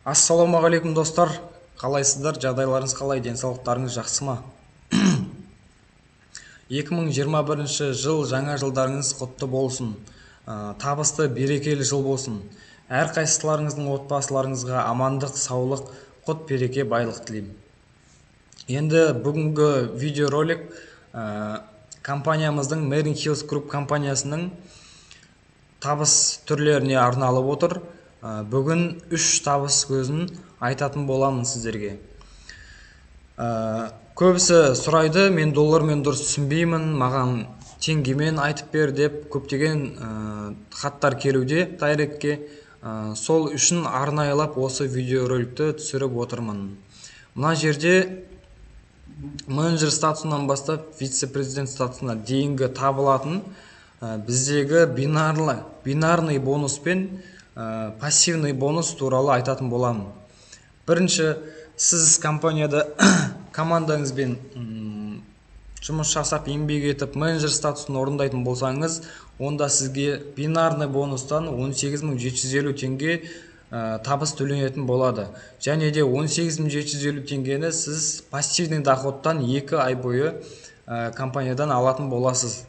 Ассалаумағалейкум, достар! Қалайсыздар? Жағдайларыңыз қалай? Денсаулықтарыңыз жақсы ма? 2021 жыл, жаңа жылдарыңыз құтты болсын! Табысты, берекелі жыл болсын! Әрқайсыларыңыздың отбасыларыңызға амандық, саулық, құт береке, байлық тілеймін. Енді бүгінгі видеоролик компаниямыздың, Marine Hills Group компаниясының табыс түрлеріне арналып отыр. Бүгін үш табыс көзін айтатын боламын сіздерге. Көбісі сұрайды: «Мен доллармен дұрыс түсінбеймін, маған теңгемен айтып бер», – деп көптеген хаттар келуде директке. Сол үшін арнайылап осы видеороликті түсіріп отырмын. Мына жерде менеджер статусынан бастап вице-президент статусына дейінгі табылатын біздегі бинарный бонус пен пассивный бонус туралы айтатын боламын. Бірінші, сіз компанияда командаңызбен жұмыс жасап, еңбек етіп, менеджер статусын орындайтын болсаңыз, онда сізге бинарный бонустан 18 750 теңге табыс төленетін болады. Және де 18 750 теңгені сіз пассивный доходтан 2 ай бойы компаниядан алатын боласыз.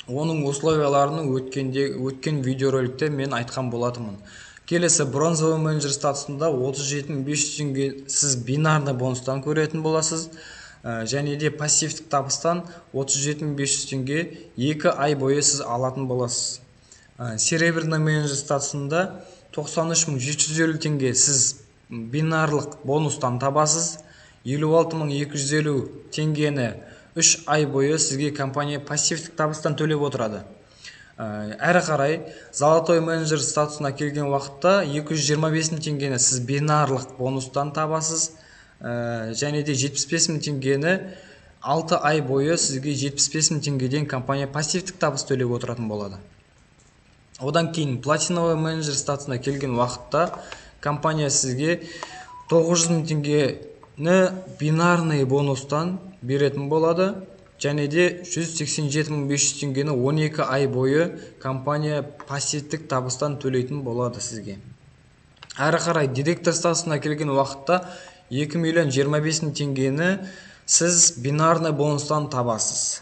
Оның условияларын өткен видеороликте мен айтқан болатынмын. Келесі, бронзовый менеджер статусында 37 500 теңге сіз бинарный бонустан көретін боласыз. Және де пассивтік табыстан 37 500 теңге 2 ай бойы сіз алатын боласыз. Серебряный менеджер статусында 93 750 теңге сіз бинарлық бонустан табасыз. 56 250 теңгені 3 ай бойы сізге компания пассивтік табыстан төлеп отырады. Әрі қарай золотой менеджер статусына келген уақытта 225 мың теңгені сіз бинарлық бонустан табасыз. Және де 75 мың теңгені 6 ай бойы сізге 75 мың теңгеден компания пассивтік табыс төлеп отыратын болады. Одан кейін платиновый менеджер статусына келген уақытта компания сізге 900 мың теңгені бинарный бонустан беретін болады. Және де 187 500 теңгені 12 ай бойы компания пассивтік табыстан төлейтін болады сізге. Әрі қарай директор статусына келген уақытта 2 миллион 25 мың теңгені сіз бинарный бонустан табасыз.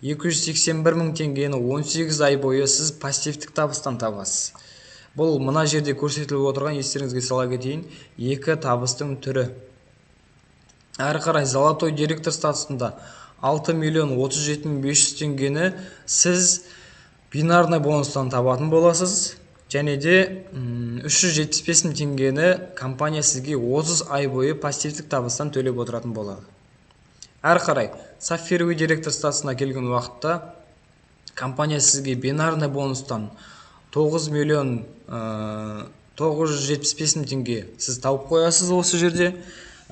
281 мың теңгені 18 ай бойы сіз пассивтік табыстан табасыз. Бұл мына жерде көрсетіліп отырған, естеріңізге сала кетейін, екі табыстың түрі. Әрі қарай золотой директор статусында 6 миллион 37 мың 500 теңгені сіз бинарный бонустан табатын боласыз. Және де 375 мың теңгені компания сізге 30 ай бойы пассивтік табыстан төлеп отыратын болады. Әрі қарай сапфировый директор статусына келген уақытта компания сізге бинарный бонустан 9 миллион 975 мың теңге сіз тауып қоясыз осы жерде.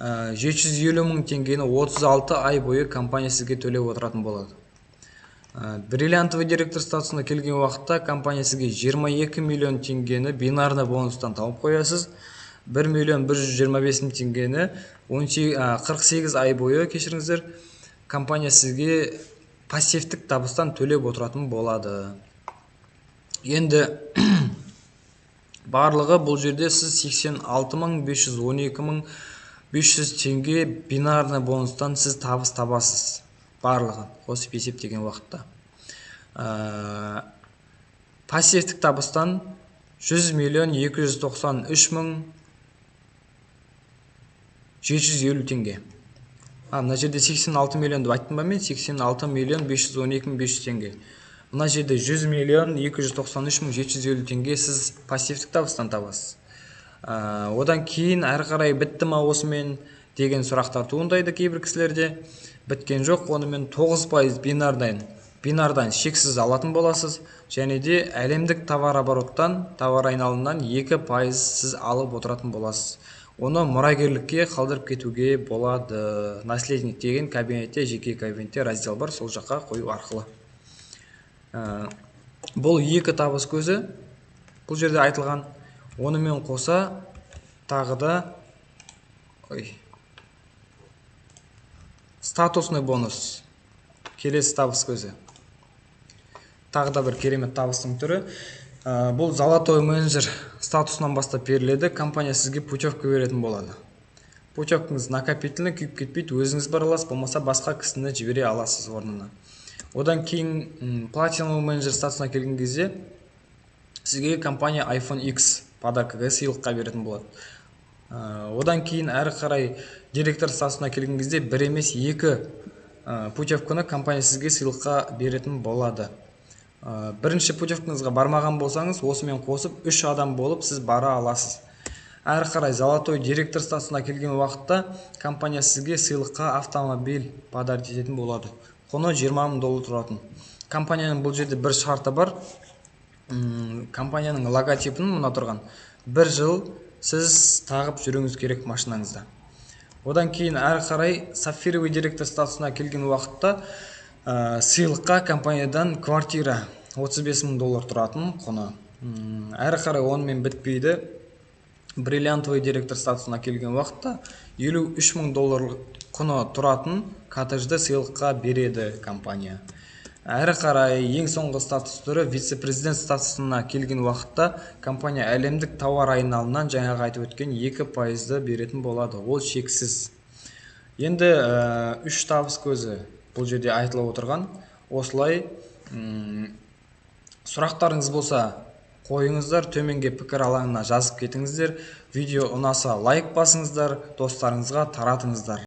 750 мың теңгені 36 ай бойы компания сізге төлеп отыратын болады. Бриллиантовый директор статусына келген уақытта компания сізге 22 миллион теңгені бинарный бонустан тауып қоясыз. 1 миллион 125 мың теңгені 48 ай бойы, кешіріңіздер, компания сізге пассивтік табыстан төлеп отыратын болады. Енді барлығы бұл жерде сіз 86 мың 512 мың 500 теңге бинарный бонустан сіз табыс табасыз, барлығын қосып есептеген уақытта. Пассивтік табыстан 100 миллион 293 мың 750 теңге. А, мына жерде 86 миллион деп айттым ба мен? 86 миллион 512 мың 500 теңге. Мына жерде 100 миллион 293 мың 750 теңге сіз пассивтік табыстан табасыз. Одан кейін әрі қарай бітті ма осымен деген сұрақтар туындайды кейбір кісілерде. Біткен жоқ. Онымен 9% бинардан шексіз алатын боласыз. Және де әлемдік товар обороттан, товар айналымнан 2% сіз алып отыратын боласыз. Оны мұрагерлікке қалдырып кетуге болады. «Наследник» деген кабинетте, жеке кабинетте раздел бар, сол жаққа қою арқылы. Бұл екі табыс көзі бұл жерде айтылған. Онымен қоса тағы да, ой, статусный бонус, келесі табыс көзі, тағы да бір керемет табыстың түрі. Бұл золотой менеджер статусынан бастап беріледі. Компания сізге путевка беретін болады. Путевкаңыз накопительный, күйіп кетпейді, өзіңіз бара аласыз, болмаса басқа кісіні жібере аласыз орнына. Одан кейін платиновый менеджер статусына келген кезде сізге компания iPhone X подаркаға, сыйлыққа беретін болады. Одан кейін әрі қарай директор статусына келген кезде бір емес, екі путевканы компания сізге сыйлыққа беретін болады. Бірінші путевкаңызға бармаған болсаңыз, осымен қосып үш адам болып сіз бара аласыз. Әрі қарай золотой директор статусына келген уақытта компания сізге сыйлыққа автомобиль подарить ететін болады, құны 20 мың доллар тұратын. Компанияның бұл жерде бір шарты бар: компанияның логотипін, мына тұрған, бір жыл сіз тағып жүруіңіз керек машинаңызда. Одан кейін әрі қарай сапфировый директор статусына келген уақытта сыйлыққа компаниядан квартира, 35 мың доллар тұратын құны. Әрі қарай онымен бітпейді. Бриллиантовый директор статусына келген уақытта 53 мың доллар құны тұратын коттеджді сыйлыққа береді компания. Әрі қарай ең соңғы статус түрі, вице-президент статусына келген уақытта компания әлемдік тауар айналымынан жаңағы айтып өткен 2%-ды беретін болады, ол шексіз. Енді үш табыс көзі бұл жерде айтылып отырған осылай. Сұрақтарыңыз болса, қойыңыздар, төменге пікір алаңына жазып кетіңіздер. Видео ұнаса, лайк басыңыздар, достарыңызға таратыңыздар.